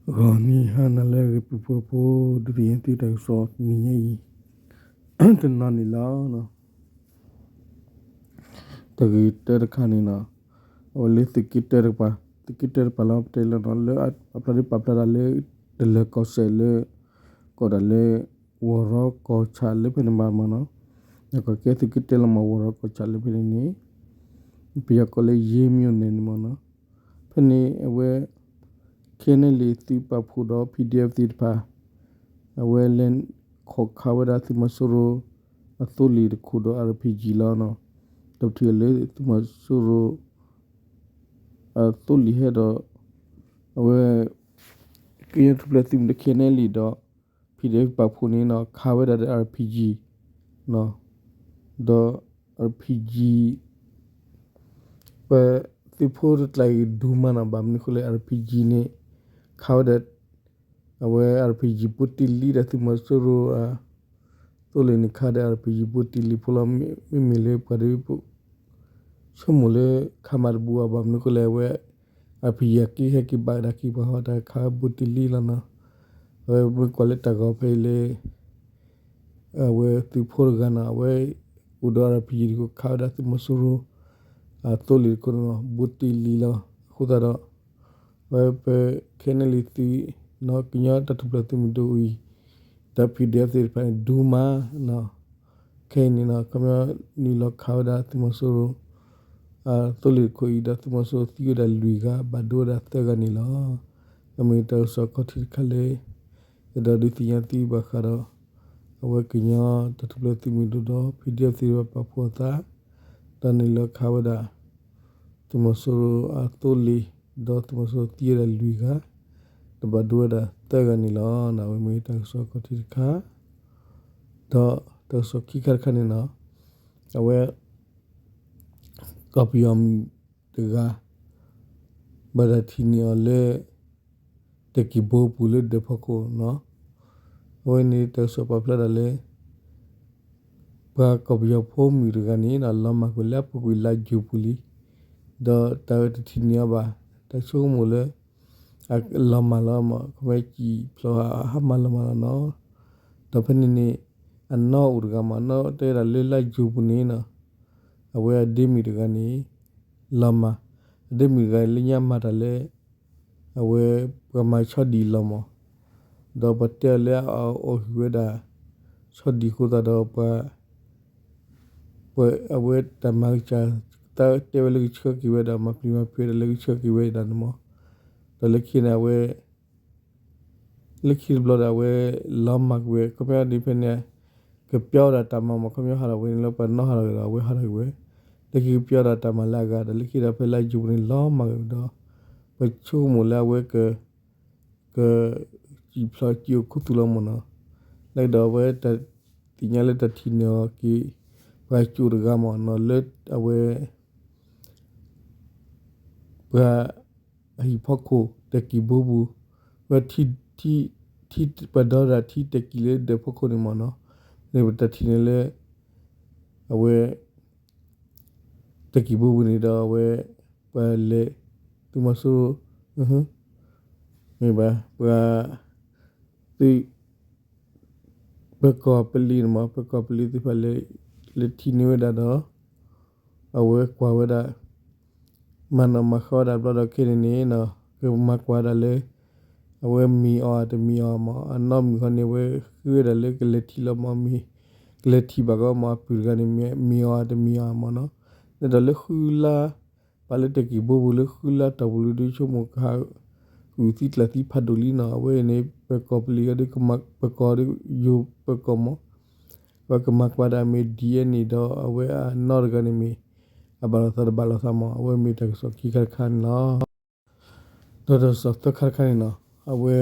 ဂီၤနံၤဟါနၤလၢအဂ့ၤ ပုၢ်ဖိဖိ ဒုးသ့ၣ်ညါသုတၢ်ကစီၣ်တနံၤညါအံၤ တနီၤန့ၣ်လီၤ. တၢ်ဂ့ၢ်တၢတခါန့ၣ်နီၤ, အဝဲလၢသုးက့တၢတကပၤ, သုးက့တၢတကပၤလီၤ ပတဲလၢနီၤ လၢအဖျါဒ်ပာ်ဖျါတၢ်လၢ တလၢၤကီၢ်စဲၣ်လၢ ကိးဒၣ်လၢ ဝီၤရီကီၢ်ဆၣ်လၢဖဲန့ၣ်ဘၣ်မ့ၢ်နီၤ, ကီၢ်ကဲသုးက့တၢလီၤမ့ၢ် ဝီၤရီကီၢ်ဆၣ်လၢဖဲန့ၣ်န့ၣ် ပယီၤကိးလၢ ရေးမြို့နယ် န့ၣ်မ့ၢ်နီၤ, ဖဲန့ၣ်အဝဲ ခဲနဲလံ သုးပာ်ဖှိၣ်ဒီး ပီၣ်ဒံၣ်အဲၣ် သ့ၣ်တဖၣ် အဝဲလဲၤခိးခးဝဲဒၣ်သုးမီၤစိရိၤ အသိလ့ၣ်တခိၣ်ဒီး အၣ်အပီၣ်ကၠံ လီၤနီၤ, ဒီးပထံၣ်လၢသုးမီၤစိရိၤ အသိလ့ၣ်ဟဲဒီး အဝဲ ကညီတဖျၢၣ်သုးမုၢ်ဒိၣ် ခဲနဲလံ ဒီး ပီၣ်ဒံၣ်အဲၣ် ပာ်ဖှိၣ်န့ၣ်နီၤ ခးဝဲဒၣ်ဒီး အၣ်အပီၣ်ကၠံ ဒီး အၣ်အပီၣ်ကၠံ ပသုးဖိတကျါအံၤဒူမးနီၤ, ဘၣ်မနုၤအဃိလဲၣ် အၣ်အပီၣ်ကၠံန့ၣ် ခးဝဲဒီး အဝဲ အၣ်အပီၣ်ကၠံ ဘိတ့ၢ်လံဒီး သုးမီၤစိရိၤ သိလ့ၣ်န့ၣ် ခးဒီး အၣ်အပီၣ်ကၠံ ဘိတ့ၢ်လံဖိလီၤ, မ့မ့ၢ်လၢပှၤဒီး ဆိကမိၣ်လၢခးမၤတဘူးဘၣ်, ဘၣ်မနုၤအဃိလဲၣ် အဝဲ အၣ်အပီၣ်ကၠံ က့ၤဟဲက့ၤဘၣ်ဒၣ်က့ၤပှၤဟီ တၢ်ခးဝဲဘိတ့ၢ်လံလီၤနီၤ, အဝဲမ့ၢ်ကွၢ်လၢတၢ်ဂီၤဖဲအံၤလၢ အဝဲသုးဖိတဂၤနီၤ အဝဲ အိၣ်ဒီး အၣ်အပီၣ်ကၠံ တခိၣ် ခးဝဲဒၣ်သုးမီၤစိရိၤ အသိလ့ၣ်တခိၣ်န့ၣ် ဘိတ့ၢ်လံလီၤ, အဃိသတးဒီး အဝဲပ ခဲနဲလံ သုး ကညီတၢ်ထူၣ်ဖျဲးသုးမုၢ်ဒိၣ်အံၤ ဒီး ပီၣ်ဒံၣ်အဲၣ် သ့ၣ်တဖၣ်န့ၣ် ဒူမး ခဲအံၤန့ၣ်နီၤ ခီပညီနုာ်လီၤခးဝဲဒၣ်သုးမီၤစိရိၤ အသိလ့ၣ်တခိၣ်အံၤ ဒီးသုးမီၤစိရိၤသံဝဲဒၣ်လွံၢ်ဂၤ ဘၣ်ဒိဝဲဒၣ်သၢဂၤန့ၣ်လီၤ. အမ့ၢ်တၢ်ကစီၣ်ခီၣ်ထံးတခါလၢ အဲၣ်ဒိးဒုးသ့ၣ်ညါသုဘၣ်ဃးဒီး အဝဲကညီတၢ်ထူၣ်ဖျဲးသုးမုၢ်ဒိၣ်ဒီး ပီၣ်ဒံၣ်အဲၣ် သ့ၣ်တဖၣ်ပာ်ဖှိၣ်အသး ဒီးနုာ်လီၤခးဝဲဒၣ် သုးမီၤစိရိၤအသိလ့ၣ် ဒီးသုးမီၤစိရိၤသံဝဲဒၣ်လွံၢ်ဂၤ ဒီးဘၣ်ဒိဝဲဒၣ်သၢဂၤန့ၣ်လီၤ. အဝဲမ့ၢ်တၢ်ကစီၣ်ခီၣ်ထံးတခါ ဒီးတၢ်ကစီၣ်ခံခါတခါန့ၣ်နီၤ အဝဲ ကီၢ်ပယီၤမုၣ်တဂၤ ဘၣ်တၢ်ထံၣ်န့ၢ်အီၤလၢ တကံၢ်ဘိပူၤလၢဒၢးဖီခိၣ်နီၤ, အဝဲန့ၣ်တၢ်ကစီၣ်ပာ်ဖျါဒၣ်လၢ ပှၤကီၢ်ပယီၤဖိမုၣ်တဂၤန့ၣ် လီၤမၢ်ကွံာ်လၢအပူၤကွံာ်လါယူၤပူၤလံ, ဒီးတၢ်ဝဲတထံၣ်န့ၢ်အီၤဘၣ်, တၢ်ဆိကမိၣ်လၢ အလီၤမၢ်လီၤမး ခီဖျိကံၣ်ဖျိးဟးမၤလီၤမၢ်လီၤနီၤ, ဒီးဖဲန့ၣ်န့ၣ် အနီၢ်အိၣ်တဂၤမး အနီၢ်တဲဝဲဒၣ်လၢလါယူၤပူၤန့ၣ်နီၤ, အဝဲအဒ့မုၣ်တဂၤန့ၣ် လီၤမၢ်, အဒ့မုၣ်တဂၤလၢညါမၤတၢ်လၢ အဝဲပှၤမၤဆီဒံၣ်လီၤမး, ဒီးပှၤတဲအီၤလၢအအီၣ်ဟုၣ်ဝဲဒၣ် ဆီဒံၣ်အဃိသတးဒီး ပှၤ ပှၤအဝဲတၢ်မၤကစၢ် တၢ်တဲဝဲလၢကဆှၢက့ၤဝဲဒၣ် မၤပျံၤမၤဖုးဝဲဒၣ်လၢကဆှၢက့ၤဝဲဒၣ်န့ၣ်မး, ဒီးလၢခံန့ၣ်အဝဲ လၢခံတဘျီဒီးအဝဲ လီၤမၢ်ကွံာ်ဝဲ ခီပညီဒ်ဖဲန့ၣ် ကပျီဝဲဒၣ်တၢ်မၤမး ခီပညီဟးထီၣ်ဝဲန့ၣ်လၢပှၤနီၣ်ဟးထီၣ်က့ၤဒီး အဝဲဟးထီၣ်က့ၤဝဲ, လၢခံကပျီဒၣ်တၢ်မၤလၢအဂၤဒီး လၢခံဒီးဖဲလါယူၤပူၤန့ၣ် လီၤမၢ်ကွံာ်ဒီး ပဆိကမိၣ်လၢအဝဲက က စံၣ်ဖျိးစံၣ်အိၣ်ခူသူၣ်လီၤမးနီၤ, လၢကဒီးအဝဲတၢ်သ့ၣ်ညါလၢတၢ်ထံၣ်န့ၢ်အီၤက့ၤ ပှၤစံၣ်အိၣ်တဂၤမးနီၤ လၢအဝဲ ပှၤ အဟံၣ်ဖီခိၣ်တကံၢ်ဘိပူၤ, ဝဲထံ ထံ ထံ ပှၤဒီဒၣ်ထံတကံၢ်လၢဒၢးဖီခိၣ်န့ၣ်မးနီၤ, န့ၣ်ပတၢ်ထံၣ်န့ၢ်လၢ အဝဲ တကံၢ်ဘိပူၤန့ၣ်ဒီးအဝဲ ပှၤလဲၤ သုးမီၤစိရိၤ မ့ၢ်ဘၣ် ပှၤ သုး ပၢၤကီၢ်ပလံၤန့ၣ်မး ပၢၤကီၢ်ပလံၤသ့ၣ်တဖၣ်လဲၤ လဲၤထံၣ်န့ၢ်ဝဲဒၣ်ဒီး အဝဲကွၢ်ဝဲဒၣ် မၤနီၣ်မၤဃါဝဲဒၣ်ဘျီဒီးခဲန့ၣ်န့ၣ် ကမၤကွၢ်ဒၣ်လၢ အဝဲမ့ၢ်အီၤတမ့ၢ်အီၤမး အနီၢ်မုၣ်ဃီန့ၣ် အဝဲဃ့ဝဲဒၣ်လၢကလဲၤထံၣ်လီၤမး မ့ၢ် ကလဲၤထံၣ်ဘၣ်ကီမး အပုၢ်တဂၤန့ၣ် မ့ၢ်အီၤတမ့ၢ်အီၤမးနီၤ, ဒီးလၢဃုလါ ပာ်လၢတကံၢ်ဘိပူၤလၢဃုလါတီၢ်ပူၤလံဒီး ဆိကမိၣ်ကဟး ဃုာ်သံကျၢ်သံဖးဒိၣ်လံနီၤ, အဝဲန့ၣ် ပၢၤကီၢ်ပလံၤဒီး ပၢၤကီၢ်ဒီး ယိၤပၢၤကီၢ်မး ပှၤကမၤကွၢ်ဒၣ်မ့ၢ်ဒ်အံၤန့ၣ်ဒီး အဝဲအနီၢ်တဂၤန့ၣ်မ့ၢ် အဘၣ်လိာ်သးတဘၣ်လိာ်သးမး အဝဲမ့ၢ်တၢ်ကစီၣ်ခံခါတခါန့ၣ်လီၤ. ဒီးတၢ်ကစီၣ်သၢခါတခါန့ၣ်နီၤ အဝဲ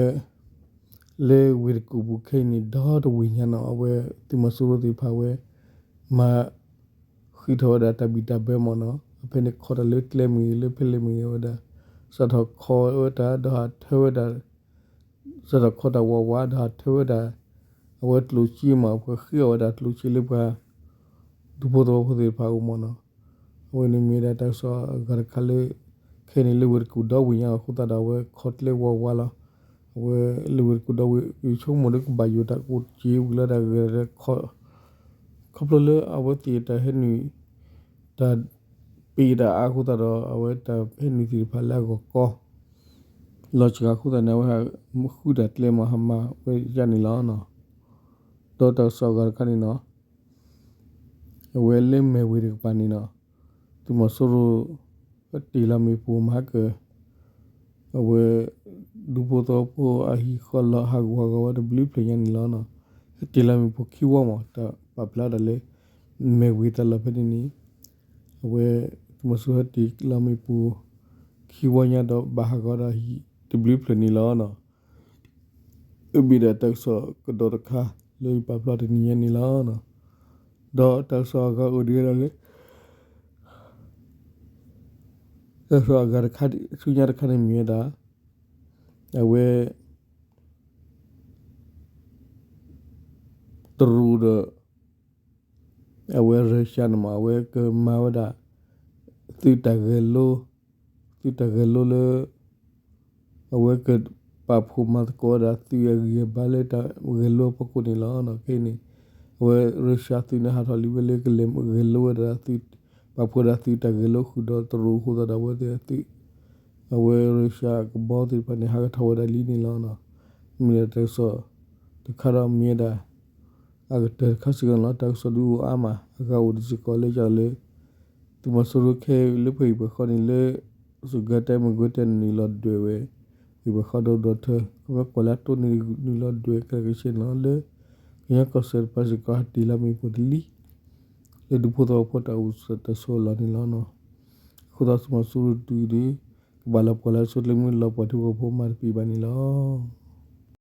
လၢဝ့ၢ်တကူၣ်ပူၤခဲအံၤန့ၣ် ဒီတဝ့ၢ်ညါနီၤ အဝဲသုးမီၤစိရိၤသ့ၣ်တဖၣ်ဝဲ မၤ ဃုထီၣ်ဝဲဒၣ်တၢ်ဘံၣ်တၢ်ဘၢမးနီၤ, အဖဲန့ၣ်ခီတၢ်လၢကျဲမ့ၢ်ဂ့ၤ လၢဖဲလဲၣ်မ့ၢ်ဂ့ၤဝဲဒၣ် စးထီၣ်ခီဝဲတၢ် ဒီးဟးထၢဝဲဒၣ် စးထီၣ်ခီတၢ်ဝးဝး ဒီးဟးထၢဝဲဒၣ် အဝဲကျိၣ်စ့မး ပှၤဃ့အီၣ်ဝဲဒၣ်ကျိၣ်စ့လၢပှၤ ဒူဖိသဝီဖိသ့ၣ်တဖၣ်အအိၣ်မးနီၤ, အဝဲန့ၣ်မ့ၢ်ဝဲဒၣ်တၢ်ကစီၣ်အဂၤတခါလၢ ခဲအံၤန့ၣ်လၢဝ့ၢ်တကူၣ်ဒီဝ့ၢ်ညါအဃိသတးဒီး အဝဲခီကျဲဝးဝးလီၤ. အဝဲလၢဝ့ၢ်တကူၣ်ဒီးဝ့ၢ် ယဆိကမိၣ်ဒီးကဘၣ်ယိၣ်တၢ်ကအိၣ်တက့ၢ်ဝံၤလီၤတၢ်ဂ့ၢ်ဒီး ခီဖျိလၢအဝဲသ့ၣ်တၢ်ဟဲနုာ် တၢ်ပ့ၤတၢ်အါအဃိသတးဒီး အဝဲတၢ်ဟဲနုာ်သ့ၣ်တဖၣ်လၢအဂီၢ်ကီ လီၤစှၤအဃိသတးန့ၣ် အဝဲဟးဃုတၢ်ကျဲမၤဟးမၤဝဲဒ်န့ၣ်လီၤ. ဒီးတၢ်ကစီၣ်အဂၤတခါန့ၣ်နီၤ အဝဲလၢမဲၢ်ဝ့ၤတကပၤန့ၣ်နီၤ သုးမီၤစိရိၤ တ့ၢ်လီၤမ့ၣ်ပိၢ်မၤဟါကၢၣ် အဝဲ ဒူဖိသဝီဖိအဟံၣ်ဃီလီၤဟးဂူာ်ဟးဂီၤဝဲတဘျုးဖျၢၣ်ညါန့ၣ်လီၤ. ဟဲတ့ၢ်လီၤမ့ၣ်ပိၢ်ခံဝီမး တၢ်ပာ်ဖျါဒၣ်လၢ မဲၢ်ဝ့ၤတၢ်လီၢ်ဖဲန့ၣ်န့ၣ် အဝဲ သုးမီၤစိရိၤဟဲတ့ၢ်လီၤမ့ၣ်ပိၢ် ခံဝီညါဒီးဘၣ်ဟးဂီၤဒီးဟံၣ်တဘျုးဖျၢၣ်န့ၣ်လီၤ. အမ့ၢ်ဒၣ်တၢ်ကစီၣ်ကဒီးတခါလၢယပာ်ဖျါတနံၤညါန့ၣ်လီၤ. ဒီးတၢ်ကစီၣ်အဂၤအိၣ်ဒံးဝဲဒၣ်လၢ တၢ်ကစီၣ်အဂၤတခါဆူညါတခါန့ၣ်မ့ၢ်ဝဲဒၣ် အဝဲ တရူးဒီး အဝဲရၢၡါန့ၣ်မး အဝဲကမၤဝဲဒၣ် သုးတၢ်ဂဲၤလိ သုးတၢ်ဂဲၤလိလၢ အဝဲကပာ်ဖှိၣ်မၤသကိးဝဲဒၣ်သုးအဂံၢ်အဘါလၢတၢ်ဂဲၤလိအဖီခိၣ်န့ၣ်လီၤ. ခဲအံၤန့ၣ် အဝဲရၢၡါသုးန့ၣ်ဟးထီၣ်လံဝဲလၢကလဲၤဂဲၤလိဝဲဒၣ်သုး ပာ်ဖှိၣ်ဒၣ်သုးတၢ်ဂဲၤလိဃုာ်ဒီးတရူးအဃိသတးဒီးအဝဲသ့ၣ်သုး အဝဲရၢၡါကဘီသ့ၣ်တဖၣ်န့ၣ် ဟးကထီၣ်ဝဲဒၣ်လံန့ၣ်လီၤ. မ့ၢ်ဒၣ်တၢ်ကစီၣ်တခါဒီးမ့ၢ်ဝဲဒၣ် အကတၢၢ်တခါစ့ၢ်ကီးန့ၣ်လီၤ. တၢ်ကစီၣ်ဒုးအိၣ်အါမး အဂၤအိၣ်ဒံးစ့ၢ်ကီးလၢယလၢ သုးမီၤစိရိၤခဲအံၤလၢပှၤဟံၣ်ပှၤဃီန့ၣ်လၢ စူၢ်ကါတဲမုၢ်ကွံတဲနုာ်လီၤဒွဲၣ်ဝဲ ဟံၣ်ပှၤဃီဒီးဒီးထၢ ကမ့ၢ်ကွၢ်လၢအတိၢ်န့ၣ်နုာ်လီၤဒွဲၣ်ကဲကဆ့န့ၣ်လီၤ. လၢ ကညီကီၢ်စဲၣ်တဖၣ်စ့ၢ်ကီးဟးတ့ၢ်လီၤမ့ၣ်ပိၢ်တလံ လၢဒူဖိသဝီဖိတၢ်အိၣ်တၢ်ဆိးအလီၢ်န့ၣ်လီၤ. အဃိသတးသုးမီၤစိရိၤတုၤဒုး ကဘၣ်လီၤပှီၢ်လၢအဆိတလၢမ့ၢ်လီၤပှီၢ်ထံဖိကီၢ်ဖိမၤတပံၤဘၣ်န့ၣ်လီၤ.